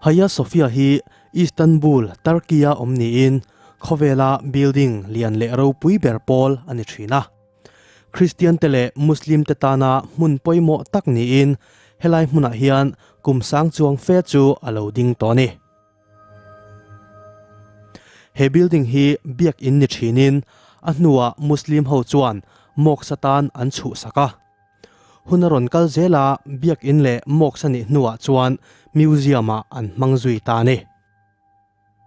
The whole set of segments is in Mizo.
Hagia Sophia hi Istanbul, Turkey-a awm niin khawvela building lian leh ropui ber pawl a ni thin a. Kristiante leh Muslim-te tana hmun pawimawh tak niin helai hmunah hian kum sang chuang fe chu a lo ding tawh a ni. He building hi biakin ni thinin a hnuah Muslim ho chuan mawksa tan an chhuhsak a. Hun a rawn kal zel a, biakin leh mawksa nih hnuah chuan museum ah an hmang zui ta a ni.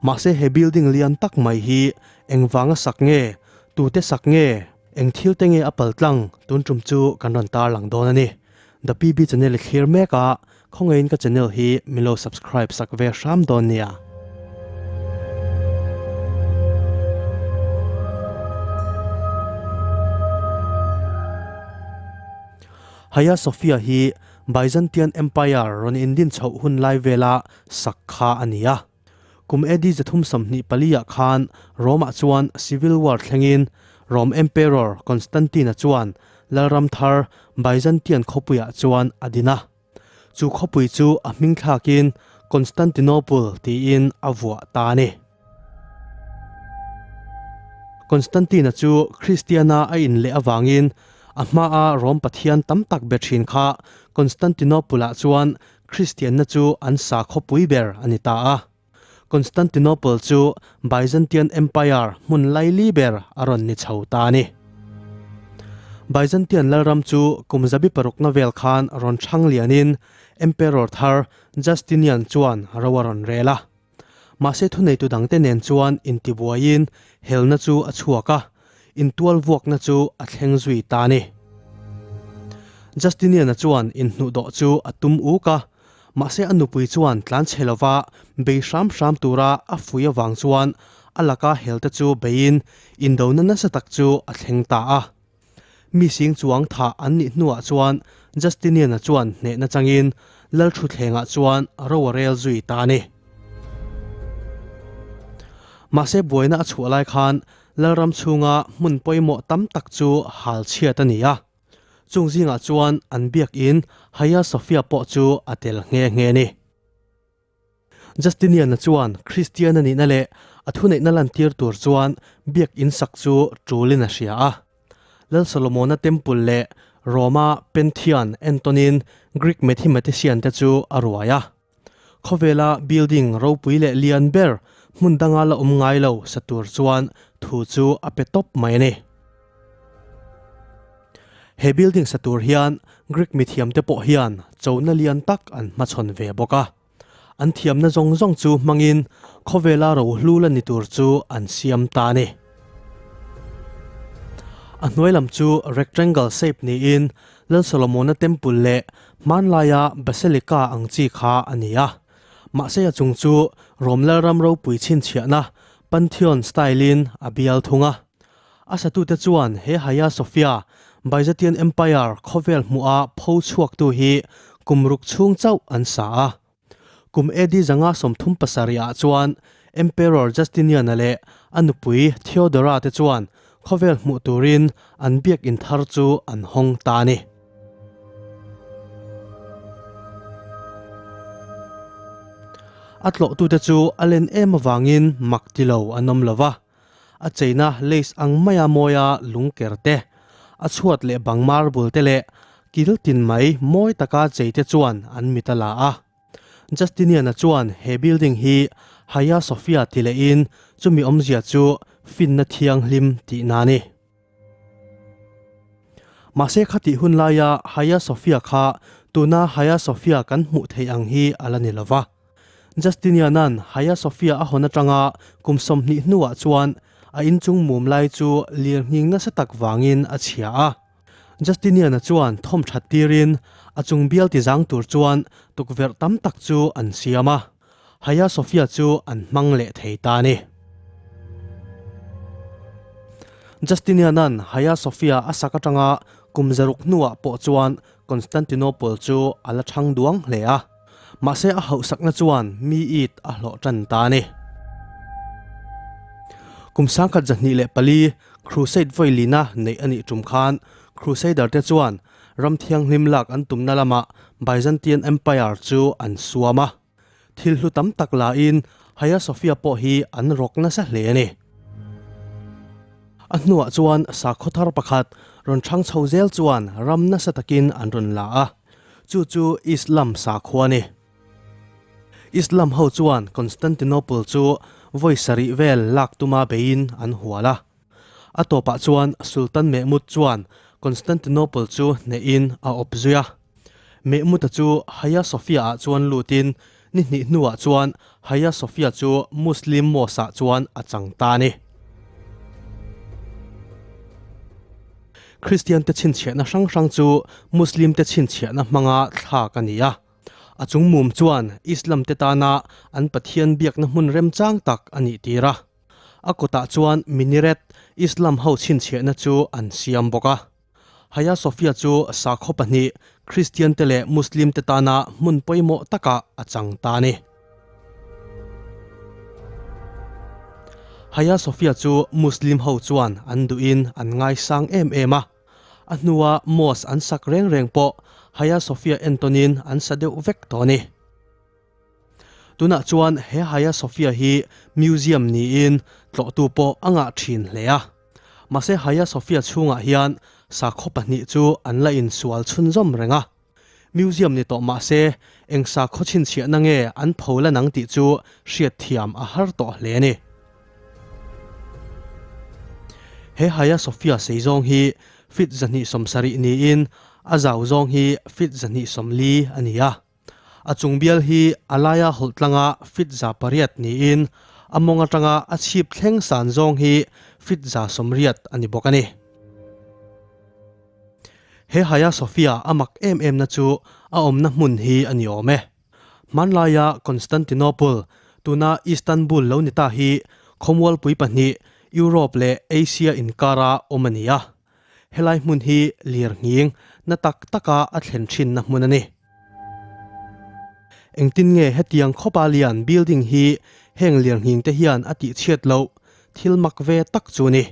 Mahse he building lian tak mai hi engvanga sak nge, tute sak nge, eng thil te nge a pal tlang tun tum chu kan rawn tarlang dawn a ni. The PB channel i thlir mek a, Khawngaihin ka channel hi min lo subscribe sak ve hram dawn nia. Hagia Sophia hi Byzantian Empire rawn indin chhoh hun lai vela sak kha a ni a. Kum AD 324 ah khan Rome-ah chuan civil war thlengin Rome Emperor Constantine-a chuan lalram thar Byzantian khawpuiah chuan a din a. Chu khawpui chu a hming thlakin Constantinople tiin a vuah ta a ni. Constantine-a chu Kristiana a inleh avangin a hmaa Rom pathian tam tak be thin kha Constantinople-ah chuan Kristianna chu an sa khawpui ber a ni ta a. Constantinople chu Byzantian Empire hmun laili ber a rawn ni chho ta a ni. Byzantian lalram chu kum zabi parukna vel khan rawn chhang lianin Emperor thar Justinian chuan ro a rawn rel a. Mahse thuneitu dangte nen chuan intibuaiin helna chu a chhuak a, intual vuakna chu a thleng zui ta a ni. Justinian-a chuan inhnuhdawh chu a tum uk a, Mahse a nupui chuan tlan chhe lova bei hram hram tura a fui avang chuan a laka helte chu beiin indona nasa tak chu a thleng ta a. Mi sing chuang thah an nih hnuah chuan Justinian-a chuan hnehna changin Lalthutthlengah chuan ro a rel zui ta a ni. Mahse buaina a chhuah lai khan Lalram chhunga hmun pawimawh tam tak chu hal chhiat a ni a. Chung zingah chuan an biakin Hagia Sophia pawh chu a tel nghe nghe a ni. Justinian-a chuan Kristian a nihna leh a thuneihna lantir tur chuan biakin sak chu ṭulin a hria a. Lal Solomona Temple leh Roma Pantheon entawnin Greek mathematician te chu a ruai a. Khawvela building ropui leh lian ber hmun danga la awm ngai lo sa tur chuan thu chu a pe tawp mai a ni. He building sa tur hian Greek mithiamte pawh hian chona lian tak an hmachhawn ve bawk a. An thiamna zawng zawng chu hmangin khawvela rohlu la ni tur chu an siam ta a ni. A hnuai lam chu rectangle shape niin Lal Solomona Temple leh hmanlaia Basilica ang chi kha a ni a. Mahse a chung chu Rom Lalram ropui chhinchhiahna Pantheon style-in a bial thung a. A satute chuan he Hagia Sophia, Byzantine Empire khawvel hmuha pho chhuaktu hi kum ruk chhung chauh an sa a. Kum AD 537 ah chuan Emperor Justinian-a leh a nupui Theodora te chuan khawvel hmuh turin an biakin thar chu an hawng ta a ni. A tlawhtute chu a len em avangin mak ti lo an awm lo va, a cheina lace ang maia mawia lungker te, a chhuat leh bang marble te leh kil tin mai mawi taka chei te chuan an mit a la a. Justinian-a chuan he building hi Hagia Sophia ti lehin chumi awmzia chu finna thianghlim tihna a ni. Mahse khatih hun laia Hagia Sophia kha tuna Hagia Sophia kan hmuh theih ang hi a la ni lo va. Justinian-a'n Hagia Sophia a hawn atanga kum 20 hnuah chuan a inchung mum lai chu lirnghing nasa tak vangin a chhia a. Justinian-a chuan thawm that tirin a chung bial ti zang tur chuan tukverh tam tak chu an siam a, Hagia Sophia chu an hmang leh thei ta a ni. Justinian-a'n Hagia Sophia a sak atanga kum zaruk hnuah pawh chuan Constantinople chu a la chhang duang hle a. Mahse a hauhsakna chuan mi it a hlawh tan ta a ni. Kum 2024 Crusade vawi lina neih a nih tum khan Crusader te chuan ram thianghlim lak an tumna lamah Byzantine Empire chu an suam a. Thil hlu tam tak la in Hagia Sophia pawh hi an rawk nasa hle a ni. A hnuah chuan sakhaw thar pakhat rawn chhang chho zel chuan ram nasa takin an rawn la a, chu chu Islam sakhua a ni. Islam ho chuan Constantinople chu vawi sarih vel lak tuma beiin an hual a. A tawpah chuan Sultan Mehmud chuan Constantinople chu hnehin a awp zui a. Mehmud-a chu Hagia Sophia-ah chuan lutin ni hnih hnuah chuan Hagia Sophia chu Muslim mosque-ah chuan a chang ta a ni. Kristiante chhinchhiahna hrang hrang chu Muslim-te chhinchhiahna hmanga thlak a ni a. A chung mum chuan Islam-te tana an Pathian biakna hmun remchang tak a nih tir a. A kawtah chuan minaret Islam ho chhinchhiahna chu an siam bawk a. Hagia Sophia chu sakhaw pahnih, Kristian te leh Muslim te tana hmun pawimawh takah a chang ta a ni. Hagia Sophia chu Muslim ho chuan an duhin an ngaisang em em a. A hnua mosque an sak reng reng pawh Hagia Sophia entawnin an sa deuh vek tawh a ni. Tunah chuan he Hagia Sophia hi museum niin tlawhtu pawh a ngah thin hle a. Mahse Hagia Sophia chhungah hian sakhaw pahnih chu an la insual chhunzawm reng a. Museum ni tawh mahse eng sakhaw chhinchhiahna nge an pho la nang tih chu hriatthiam a har tawh hle a ni. He Hagia Sophia sei zawng hi feet 270 niin a zau zawng hi feet 240 a ni a. A chung bial hi a laia hawlh tlanga feet 800 niin a mawng atanga a chhip thleng san zawng hi feet 80 a ni bawk a ni. He Hagia Sophia a mak em em na chu a awmna hmun hi a ni awm e. Hmanlaia Constantinople, tuna Istanbul lo ni ta hi khawmualpui pahnih Europe leh Asia inkara awm a ni a. Helai hmun hi lir nghing na tak taka a thlen thinna hmun a ni. Engtin nge hetiang khawpa lian building hi heng lir nghing te hian a tih chhiat loh thil mak ve tak chu a ni.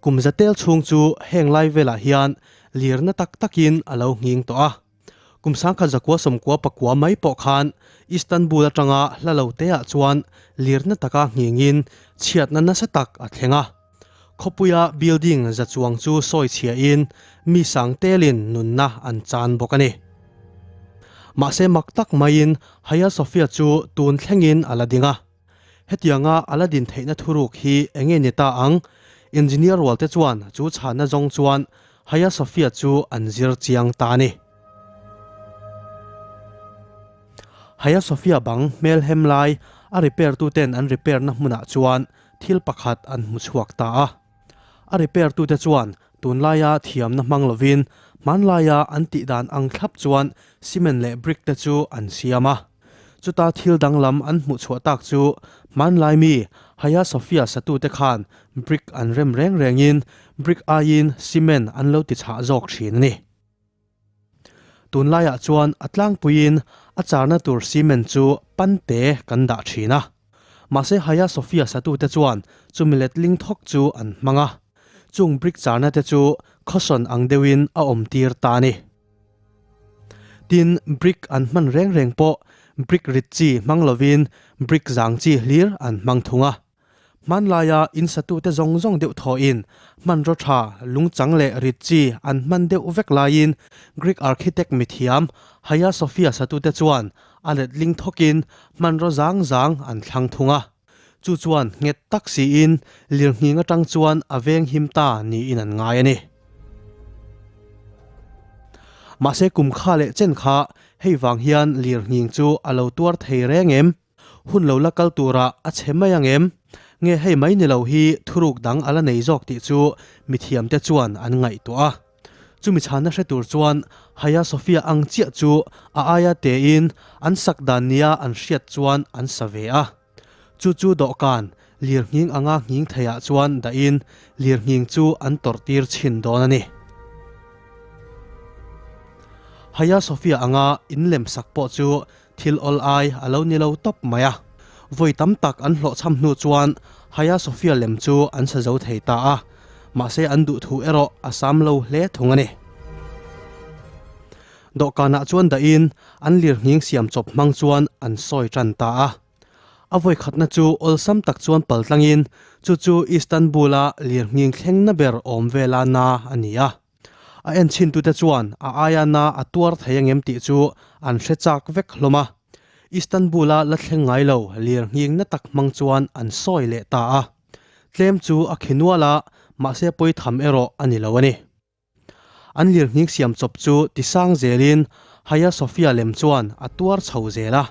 Kum za tel chhung chu heng lai velah hian lir na tak takin a lo nghing tawh a. Kum sangkhat zakua sawmkua pakua mai pawh khan Istanbul atanga hla lo teah chuan lirna taka nghingin chhiatna nasa tak a thleng a. Khawpuia building za chuang chu sawi chhiahin mi sang telin nunna an chan bawk a ni. Mahse mak tak maiin Hagia Sophia chu tun thlengin a la ding a. Hetianga a la din theihna thuruk hi eng nge ni ta ang? Engineer rualte chuan chu chhanna zawng chuan Hagia Sophia chu an zir chiang ta a ni. Hagia Sophia bang hmel hem lai a repair tuten an repair na hmunah chuan thil pakhat an hmu chhuak ta a. A repair tute chuan tunlaia thiamna hmang lovin hmanlaia an tih dan ang thlap chuan cement leh brick te chu an siam a. Chuta thil danglam an hmuh chhuah tak chu hmanlai mi Hagia Sophia satute khan brick an rem reng rengin brick aiin cement an lo ti chhah zawk thin a ni. Tunlaiah chuan a tlangpuiin a charna tur cement chu pante kan dah thin a. Mahse Hagia Sophia satute chuan chumi letling thawk chu an hmang a. Chung brick charna te chu khawsawn ang deuhin a awm tir ta a ni. Tin, brick an hman reng reng pawh brick rit chi hmang lovin brick zang chi hlir an hmang thung a. Hmanlaia in satute zawng zawng deuh thawhin hmanraw tha, lungchang leh rit chi an hman deuh vek laiin Greek architect mithiam Hagia Sophia satute chuan a letling thawkin hmanraw zang zang an thlang thung a. Chu chuan nghet tak siin lirnghing atang chuan a veng him ta niin an ngai a ni. Mahse kum kha leh chen kha hei vang hian lirnghing chu a lo tuar thei reng em? Hun lo la kal turah a chhe mai ang em? Nge hei mai ni lo hi thuruk dang a la nei zawk tih chu mithiamte chuan an ngaihtuah a. Chumi chhanna hre tur chuan Hagia Sophia ang chiah chu a aia tein an sak dan nia an hriat chuan an sa ve a. Chu chu dawhkan lirnghing anga nghing theiah chuan dahin lirnghing chu an tawrh tir chhin dawn a ni. Hagia Sophia anga inlem sak pawh chu Thil awl ai a lo ni lo tawp mai a. Vawi tam tak an hlawhchham hnu chuan Hagia Sophia lem chu an sa zo thei ta a, mahse an duh thu erawh a sam lo hle thung a ni. Dawhkanah chuan dahin an lirnghing siam chawp hmang chuan an sawi tan ta a. A vawikhatna chu awlsam tak chuan pal tlangin chu chu Istanbul-a lirnghing thlengna ber awm vela na a ni a. A enchhintute chuan a aia na a tuar thei angem tih chu an hre chak vek hlawm a. Istanbul-a la thleng ngai lo lirnghing na tak hmang chuan an sawi leh ta a. Tlem chu a khi nual a, mahse pawi tham erawh a ni lo a ni. An lirnghing siam chawp chu tisang zelin Hagia Sophia lem chuan a tuar chho zel a.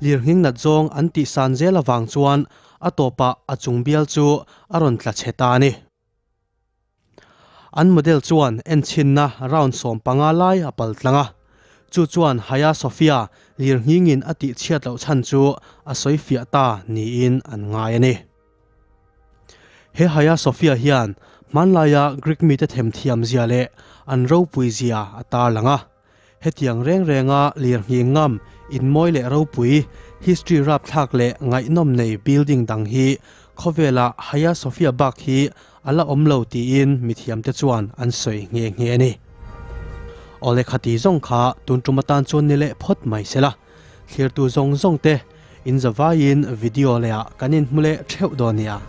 Lirnghing nat zawng an tihsan zel avang chuan a tawpah a chung bial chu a rawn tla chhe ta a ni. An model chuan enchhinna round 15 lai a pal tlang a, chu chuan Hagia Sophia lirnghingin a tihchhiat loh chhan chu a sawi fiah ta niin an ngai a ni. He Hagia Sophia hian hmanlaia Greek mite themthiam zia leh an ropui zia a tarlang a. Hetiang reng renga lirnghing ngam, inmawi leh ropui, history rapthlak leh ngaihnawm nei building dang hi khawvela Hagia Sophia bak hi a la awm lo tiin mithiamte chuan an sawi nghe nghe a ni. Awle khati zawng kha tun tum atan chuan ni leh phawt mai sela. Thlirtu zawng zawng te in zavaiin video lehah kan inhmu leh theuh dawn nia.